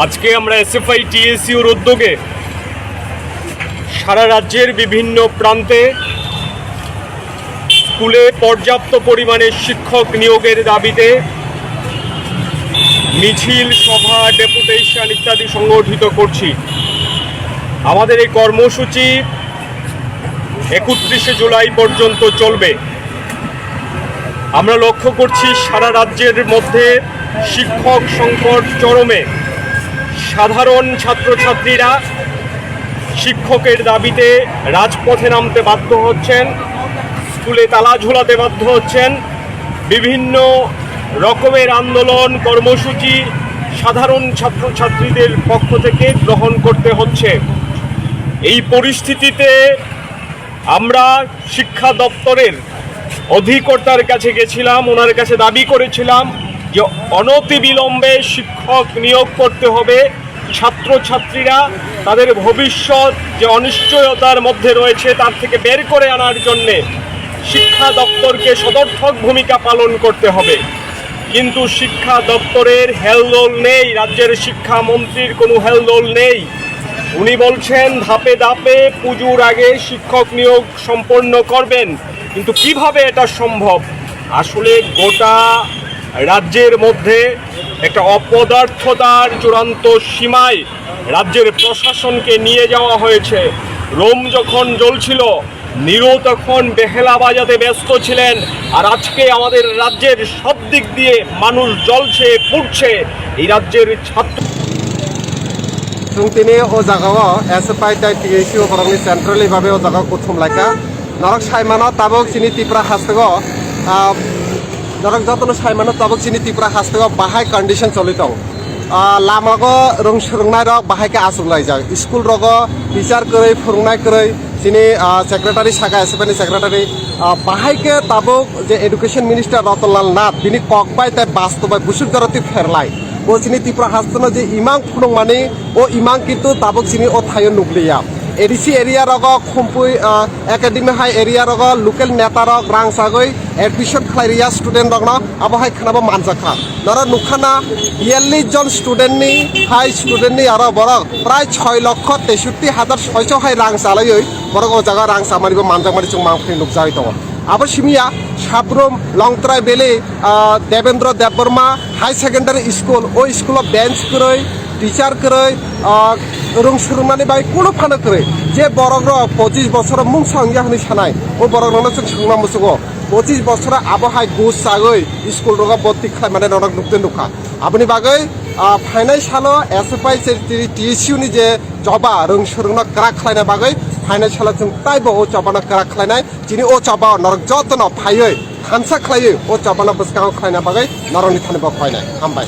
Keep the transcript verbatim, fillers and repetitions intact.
আজকে আমরা এসএফআই টিএসইউর উদ্যোগে সারা রাজ্যের বিভিন্ন প্রান্তে স্কুলে পর্যাপ্ত পরিমাণে শিক্ষক নিয়োগের দাবিতে মিছিল, সভা, ডেপুটেশন ইত্যাদি সংগঠিত করছি। আমাদের এই কর্মসূচি একত্রিশে জুলাই পর্যন্ত চলবে। আমরা লক্ষ্য করছি সারা রাজ্যের মধ্যে শিক্ষক সংকট চরমে। সাধারণ ছাত্রছাত্রীরা শিক্ষকের দাবিতে রাজপথে নামতে বাধ্য হচ্ছেন, স্কুলে তালা ঝোলাতে বাধ্য হচ্ছেন, বিভিন্ন রকমের আন্দোলন কর্মসূচি সাধারণ ছাত্রছাত্রীদের পক্ষ থেকে গ্রহণ করতে হচ্ছে। এই পরিস্থিতিতে আমরা শিক্ষা দপ্তরের অধিকর্তার কাছে গেছিলাম, ওনার কাছে দাবি করেছিলাম যে অনতিবিলম্বে শিক্ষক নিয়োগ করতে হবে। ছাত্রছাত্রীরা তাদের ভবিষ্যৎ যে অনিশ্চয়তার মধ্যে রয়েছে, তার থেকে বের করে আনার জন্যে শিক্ষা দপ্তরকে সদর্থক ভূমিকা পালন করতে হবে। কিন্তু শিক্ষা দপ্তরের হেলদোল নেই, রাজ্যের শিক্ষামন্ত্রীর কোনো হেলদোল নেই। উনি বলছেন ধাপে ধাপে পুজোর আগে শিক্ষক নিয়োগ সম্পন্ন করবেন, কিন্তু কিভাবে এটা সম্ভব? আসলে গোটা রাজ্যের মধ্যে একটা অপদার্থতার চূড়ান্ত সীমায় রাজ্যের প্রশাসনকে নিয়ে যাওয়া হয়েছে। রোম যখন জ্বলছিল, নিরো তখন বেহেলা বাজাতে ব্যস্ত ছিলেন, আর আজকে আমাদের রাজ্যের সব দিক দিয়ে মানুষ জ্বলছে, পুড়ছে। এই রাজ্যের ছাত্র Chwng tini o jaga o S F I tei T S U borokni centrally babe o jaga o kuthum laikha. Norok sai mano tabuk chini Tripura hasteo, ah, norok jotono sai mano tabuk chini Tripura hasteo bahai condition choli tong. Ah, lamago rwng swrwngnairok bahai khe achuk laijak. School rogo teacher kwrwi, phwrwngnai kwrwi, chini, ah, secretary saka, S F I ni secretary, ah, bahai khe tabuk je education minister Ratan Lal Nath, bini kok bai tei bastob bai busuk jora twi pherlai. Bo chini Tripura hasteno je imang phunukmani, o imang kintu tabuk chini o thaio nukliya. A D C area rogo Khumpui, ah, Academy High area rogo local neta rok rang sagwi admission khlai riya student rokno, abo hai khwnabo manjakha. Norok nukha na, biyallis jon student ni, high student ni aro borok prai soi lokho teishoti hajar soiso hai rang chalaiwi borok o jaga rang chamani bo manjakmani chwng mangphili nukjagwi tongo. Abo simiya Sabrum, Longtrai Valley, ah, Devendra Debbarma High Secondary School, o school o bench kwrwi, teacher kwrwi, ah, rwng swrwngmani bai kuno phano kwrwi. Je borok rok pochis bosoro mungsa wngya hwnwi sanai, o borok rokno chwng swngna muchungo. Pochis bosoro abo hai gus chagwi school rogo boti khlai mani rok nukte nukha. Aboni bagwi, ah, phainai salo S F I se tini T S U ni je choba rwng swrwngno kwrak khlaina bagwi phainai salo chwng taibo o chobano kwrak khlainai. Chini o choba norok jotono phaiwi thansa khlaiwi o chobano bwskango khlaina bagwi norokni thani bo phainai. Hambai.